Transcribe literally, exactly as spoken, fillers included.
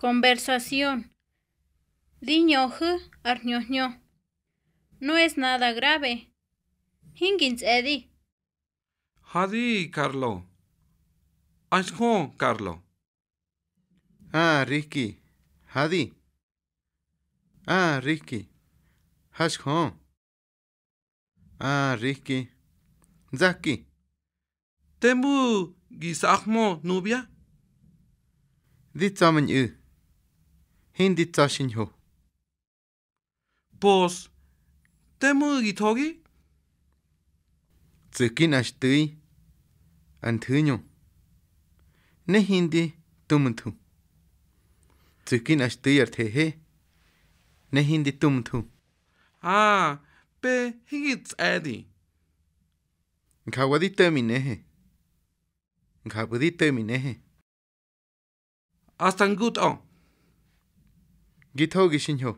Conversación. Di ñöhu̱ ar hñö hñö. No es nada grave. Hingi ntsꞌe̱di. Hadi, Karlo. Axhö, Karlo. Aa, Riki. Hadi. Aa, Riki. Haxhö. Aa, Riki. Nzaki. Te mꞌu̱ gi sa̱hmö nubia? Di tsa̱mañꞌu̱. Hindi tsa̱ xiñho. Pos, te mꞌu̱ gi thogi? Tsu̱ki nꞌa xtu̱i ar nthu̱ñö, ne hindi tumnthu. Tsu̱ki nꞌa xtu̱i ar thehe, ne hindi tumnthu. Aa, pe hingi tsꞌe̱di. Njawa di to̱ꞌmi nꞌehe. Njapꞌu̱ di to̱ꞌmi nꞌehe. Hasta ngutꞌö. Gi thogi xiñho.